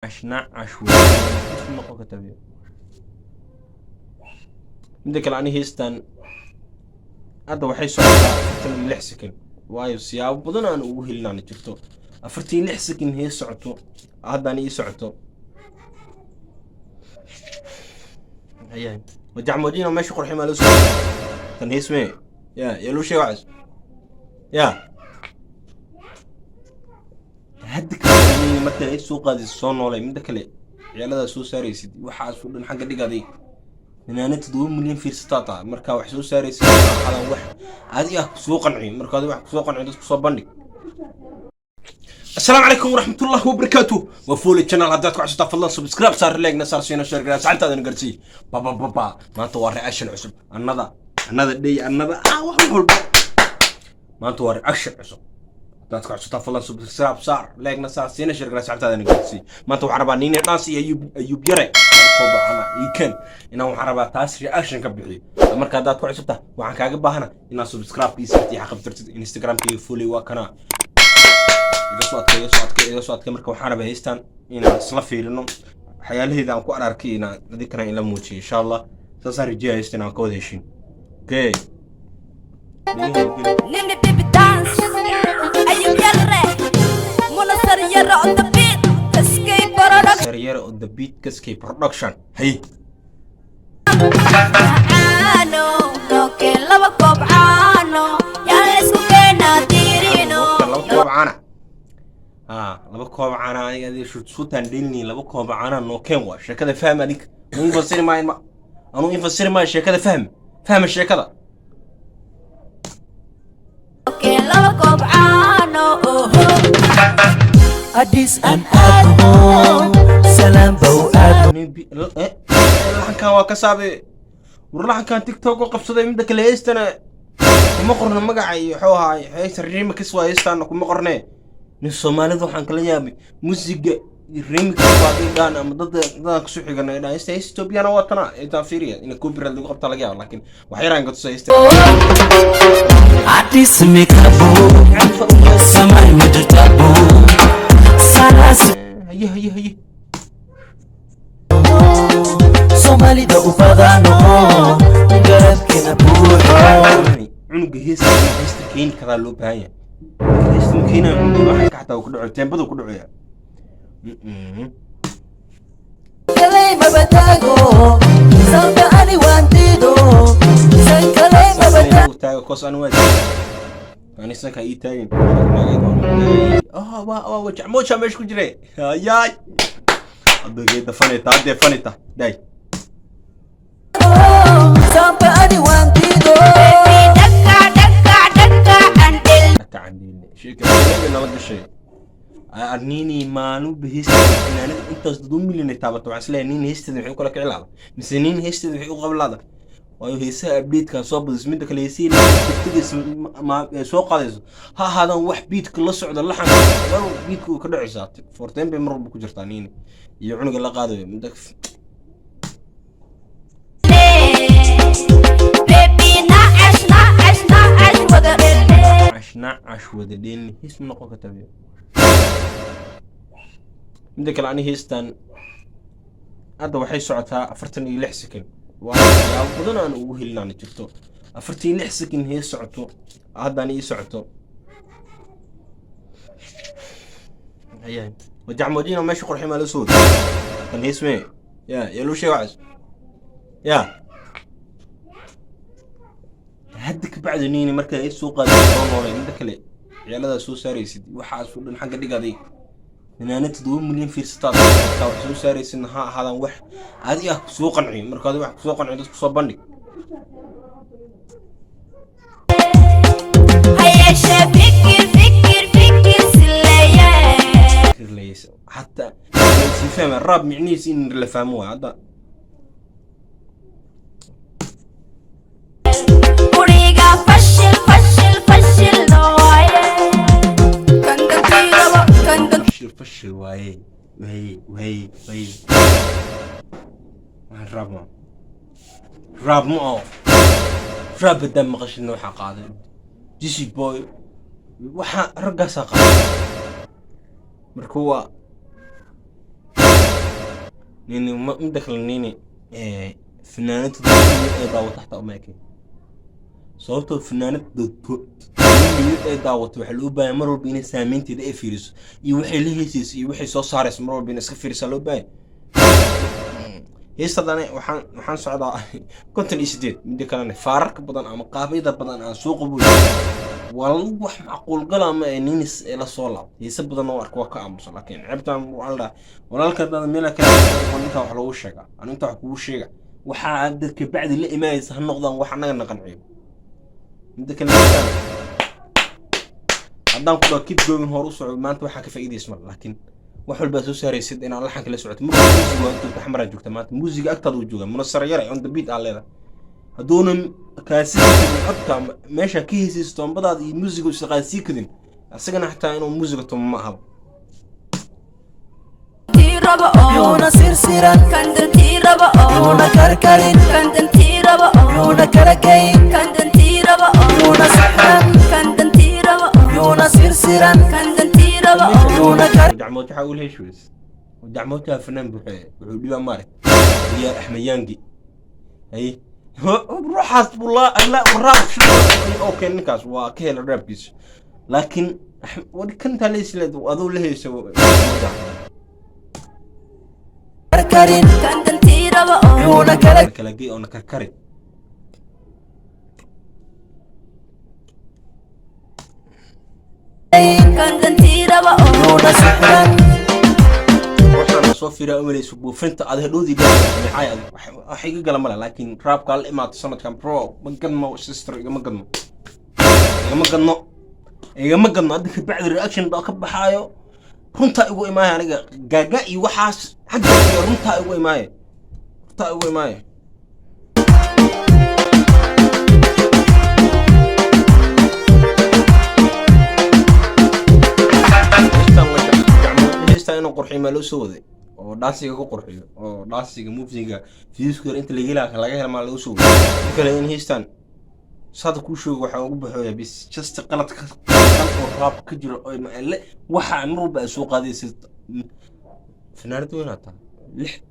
Nacash wey noqon kartaa. Midda kale, ani heestan hadda waxay socotaa 46 second, waayo siyaabo badan aan ugu helinaan jirto. 46 second hees socoto haddaan ii socoto. Hayahay wajacmoodina meesha qurxi maa loo soo tan hees mee ya yaa loo sheega waxaas ya hadda kale marka ay soo qaadayso soo noolay. Midda kale, ciyaaladaa soo saaraysid, waxaas oo dhan xagga dhigaday. Fanaanad 7 milyan fiirsataa taa markaa wax soo saaraysid waxaadan wax adiga kusoo qanciyo. Marka adiga wax kusoo qanciyo, dadku soo bandhig. Asalaamu calaykum waraxmatullahi wabarakaatu. Waa Fooli Channel. Haddaad ku cusubtaa, fadlan subscribe saar, like na saar, siina share garaa, saxantaadana garsii. Baba baba, maanta waa reaction cusub, another day, another wax walba. Maanta waa reaction cusub. Haddaad ku cusubtaa, fadlan subscribe saar, like na saar, siina share garaa, saxantaadana garsii. Maanta waxaan rabaa Niini Dance iyo Ayub, Ayub Yare koob cana iikan inaan waxaan rabaa taas reaction ka bixiyo. Marka haddaad ku cusubtaa, waxaan kaaga baahana inaad subscribe ii saartid, xaqabtirtid. Instagramkayga Fooli waa kana. Iga soo adkay, iga soo adkay, iga soo adkay. Marka waxaan rabaa heystan inaan isla fiirino, waxyaalaheeda aan ku ararkay inaan adinkana in la muujiyo, insha Allah. Saasaan rajeeya heystan aan ka wada heshin. Okay. Nini baby dance, Ayub Yarre, Munasar Yarre on the beat, Kaskey Production. Saryare on the beat, Kaskey Production. Hay. Caano, nookeen laba koob caano, yaa la isku keenaa diirino. Laba koob caana, laba koob caana. Aniga adiga suutaan dheelini, laba koob caana nookeen. Waa sheekada faham. Adinka anuu infasiri maayo, ma anuu infasiri maayo. Sheekada faham, fahma sheekada. Nookeen laba koob caano, oho. Addis and Admo, Salam Bow Ad. Laxankan waa ka saabe. War, laxankan TikTok oo qabsaday. Midda kale, heestana kuma qorno magaca iyo wuxuu ahaay heesta remix waa. Heestaana kuma qorne. Nin Soomaalida waxaan kala yaabay musiga iyo remix waa dhan ama dad dadaan kusoo xigana ay dhahaan heesta heesta Ethiopiana waa tana. Intaan fiiriya ina copyright lagu qabtaa laga yaaba, laakiin wax yaraan ka tusa heesta. Addis Mikabo, Samay Midtabo, Saras. Haye, haye, haye. Somalida u badano, garabkeena buuxo. Cunuga heesta keeni karaa loo baahan yahay. Heesta ma keenayo cunuga, waxaa ka xataa uu ku dhaco teembada ku dhacaya. Kalay mabatago, sanka ani wantido, san kalay mabatago. Taaga kos ani waa ani sanka ii taagin. Ah, waa wajac moja meesha ku jire. Hayaay, adogeeda fanita haddee fanita day. Sanka ani wantido. Baby, dhaka dhaka dhaka andel. Kacandhiine sheekada nala gashay. Nini maalin heesta fanaanada intaas dad 1 milyan ay taabato. Waxaan isleeyahay, nin heesteeda maxay u kala kici laada, mise nin heesteeda maxay u qaban laada? Waayo heesaha update-kan soo badis. Midda kale, heesihii degdegaysa soo qaadayso ha ahaadaan wax beat-ka la socda, laxanka mar beat-ka uu ka dhacaysaa. Forteen bay mar walba ku jirtaa Nini iyo cunuga la qaadayo. Midda Baby, nacash nacash nacash wada dhelne. Nacash nacash wada dheelni hees ma noqon kartaa. Midda kale, ani heestan hadda waxay socotaa 46 second, waa siyaabo badan aan ugu helinaan jirto. 46 second hees socoto haddaan ii socoto. Hayahay wajacmoodina meesha qurxi maa loo soo tan hees mee ya yaa loo sheega waxaas ya hadda kabacdi. Nini marka ay soo qaadayso soo noolay. Midda kale, ciyaaladaa soo saaraysid, waxaas oo dhan xagga dhigaday. Fanaanad 7 milyan fiirsataa markaa wax soo saaraysid ha ahaadaan wax adiga kusoo qanciyo. Marka adiga wax kusoo qanciyo, dadku soo bandhig. Hayeeshee fikir fikir fikir sileeye. Fikir xataa si fahma raab micnihiisa in la fahmo waa hadda. Guriga fashil fashil fashil nooye kandantiiraba kandan. Fashil fashil waaye, waaye, waaye, waaye. Waxaan raab ma raab ma oo raab haddaan maqashidna waxaa qaaday Jeazy Boy, waxaa raggaasaa qaaday. Marka waa Nini midda kale, Nini fanaanad 7 milyan ee daawato xataa uma ekayn, sababtoo fanaanad 7 milyan ee daawato waxaa loo baahan mar walba inay saameynteeda ay fiiriso iyo waxay la heesayso iyo waxay soo saarayso. Mar walba inay iska fiirisaa loo baahan. Heestadani waxaan socdaa 58. Midda kalena, faararka badan ama qaabyada badan aan soo qaboy waa wax macquul gala ma ee Ninis ee la soo laabtay. Heese badan oo arka waa ka aamusan, laakiin ceebtan waxaa la dhahaa walaalka dada meel kale intaa wax loogu sheegaa. Anu intaa wax kugu sheega, waxaa dadka bacdi la imaanaysa ha noqdaan wax annaga na qanciyo. Midda kale, haddaan ku dhaho keep going, hor u soco, maanta waxaa ka faa'iidaysa mar, laakiin wax walbaa soo saaraysid inaad laxanka la socoto. Marka muusiga waa joogta, Xamaraa joogta maanta, muusiga agtaada uu joogaa, Munasar Yare on the beat aa leedahay. Hadduunan kaasi codka meesha ka heysayso, toombadaada iyo muusiga isaqaasii kadin, asagana xataa inuu muusiga tumo ma ahaba. Tiraba oo Yuuna sirsiran. Kan dantiiraba oo Yuuna karkarin. Kan dantiiraba oo Yuuna kala geyn. Kan dantiiraba oo Yuuna sixran. Kan dantiiraba oo Yuuna sirsiran. Kan dantiiraba oo Yuuna kar Dacmood waxaa ula heshiis dacmoodka fanaan buuxe wuxuu dhibaa maarag iyo Axmed Yaangi hay ruuxaas buu la la raab. Okay, ninkaas waa ka hela raabkiisa, laakiin kan intaa la aduu la heyso. Karkarin. Kan dantiiraba oo Yuuna kala kala gey oo na karkari. geyn. Kan dantiiraba oo Yuuna sixran. Waxaan soo fiiraa umalayso buufinta aad hadhowdii micay adig wax iga gala male, laakiin raabka la imaato sanadkan, bro, ma gadno. Sister, igama gadno, igama gadno, igama gadno. Hadda kabacdi reaction baa ka baxaayo, runtaa igu imaaya. Aniga gaaga iyo waxaas xagga iyo runtaa igu imaaya, runtaa igu imaaya. Heestan waa heestan inuu qurxiyo maa loo soo waday oo dhaansiga ku qurxiyo oo dhaansiga muusiga fiiska inta laga helaa laga hela maa lagu soo waday. In kale in heestan sada kuu sheego waxaa ugu baxooya bis just qalad ka qalad oo raab ka jiro oo waxa mar walba ay soo qaadaysid. Fanaanad weyn tahay, 6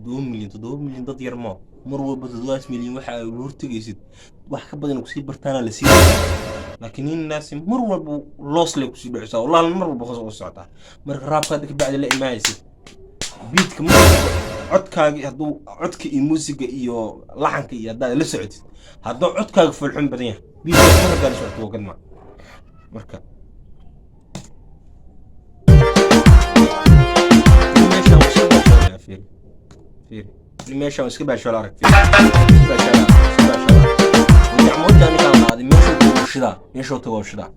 7 milyan, 7 milyan dad yar moo. Mar walba 7daas milyan waxa ay hortegaysid wax ka badan kusii bartaana lasii, laakiin ninnaasi mar walba loos lay kusii dhicisaa, wallahi mar walba hoos u socotaa. Marka raabka hadda kabacdi la imaanaysid, beatka mar walba codkaagi hadduu codka iyo muusiga iyo laxanka iyo haddaad la socotid, hadduu codkaaga foolxun badan yahay, beatka mar haddaa la socoto waa gadmaa. Marka meeshaan waa iska baashaala, fiiri fiiri, nin meeshaan waa iska baashaala, arag, fiiri, iska baashaala, iska baashaala. Gacmoodta ninkaan qaaday meeshuu tago shidaa, meeshuu tago shidaa.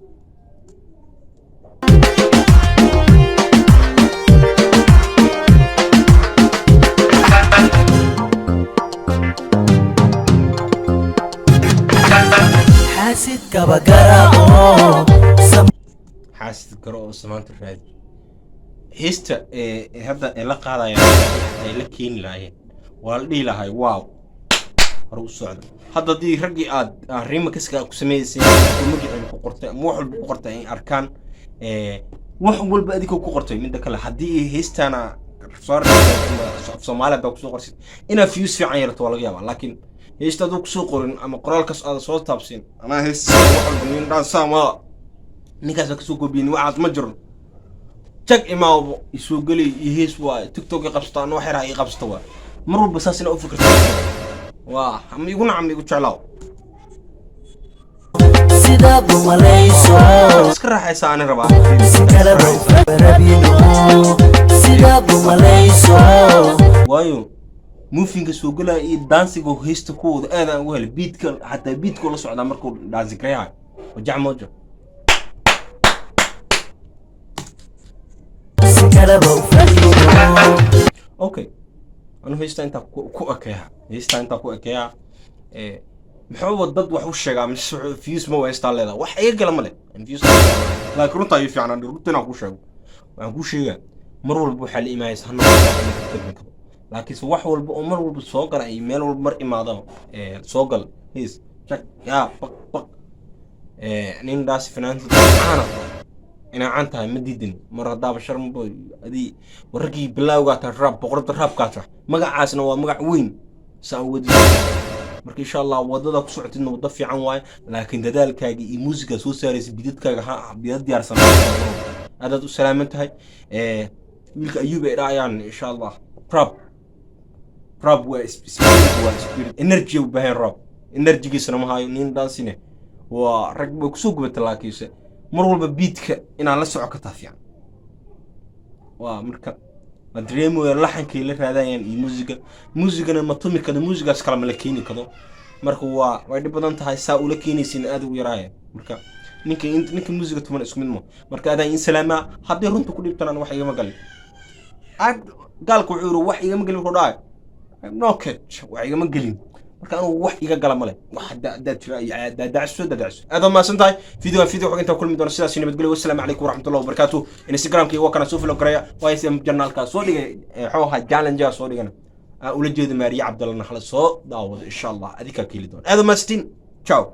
Xaasidkaba garaaco. Xaasid garo oo samaanta raadi. Heesta ee hadda ay la qaadayaan ay la keeni lahaayeen waa la dhihi lahay, wow, hore u socda. Hadda haddii raggii aad remixka ku sameysay magaciina ku qortay ama wax walba ku qortay ay arkaan wax walba adigoo ku qortay. Midda kale, haddii heestaana soo af Soomaali haddaa kusoo qorsid, inaad views fiican yeelato waa laga yaabaa, laakiin heesta aduu kusoo qorin ama qoraalkaas aada soo taabsin anaa heesta wax walba nin dhaansaama ninkaas kasoo koobiyin, waxaas ma jiro. Jag imaawbo isoo geli iyo hees waaye, TikTok i qabsato ana wax yaraha ii qabsato waay. Mar walba saas inaa u fikirto waa ama igu nacam igu jeclaaw. Sidaad u malayso. Iska raaxaysa ani rabaa. Si kaleba u rabino sidaad u malayso. Waayo muufinka soo gelaya iyo daansiga heesta kuwooda aad aan ugu helay, beatka xataa beatka la socdaa markuu daansi gareeyahay wajacmojo. Si kaleba u fahmino. Okay, anu heesta intaa ku ekeeya, heesta intaa ku ekeeya. Muxuuba dad wax u sheegaa mise views ma heestaa leedahay wax iga gala male views, laakiin runtaa ii fiicnaan, runta inaan kuu sheego. Waxaan kuu sheegaa mar walba waxaa la imaanaysa ha noqoto, laakiinse wax walba oo mar walba soo gala iyo meel walba mar imaadaba soo gal hees jag yaa baq baq. Nin dhaasi fanaanta caana. Inay caan tahay ma diidin. Mar haddaaba Sharma Boy adii wararkii bilaawgaa tahay, rap, boqorada rapkaa tahay, magacaasna waa magac weyn saa uga. Marka insha Allah wadada ku socotidna waddo fiican waaye, laakiin dadaalkaaga iyo muusiga soo saaraysa, beatadkaaga ha beatad diyaarsan. Aadaad u salaaman tahay. Wiilka Ayuub ay dhahayaan, insha Allah rap, rap waa spirit, waa spirit, energy u baahan. Rap energygiisana ma hayo nin dansine waa rag bay kusoo gubata, laakiinse mar walba beatka inaan la soco kartaa fiican. Waa marka waa dareemaya laxankay la raadayaan iyo muusiga. Muusigana ma tumi kado, muusigaas kale ma la keeni kado. Marka way dhib badan tahay, saa ula keenaysin aad ugu yaraaya. Marka ninka muusiga tuman isku mid mo. Marka adaan in salaamaa. Haddii runta ku dhibtanaan, wax igama galin. Gaalka wuxuu yiri wax igama gelin, wuxuu dhahay no catch, wax igama gelin. Marka anugu wax iga gala male, wax haddaad jira iyo daadacso daadacso. Aad mahadsan tahay. Video xog intaa kulmi doona, sidaas nabadgelyo. Wassalaamu calaykum waraxmatullahi wabarakaatu. Instagramkii waa kana, soo follow garaya. Waa sm channelka soo dhigay, xoo ahaa challenge soo dhigana aan ula jeedo Maariya Cabdalla. Naxla soo daawado, insha Allah adinkaa keeli doona. Aad mahadsantiin, ciao.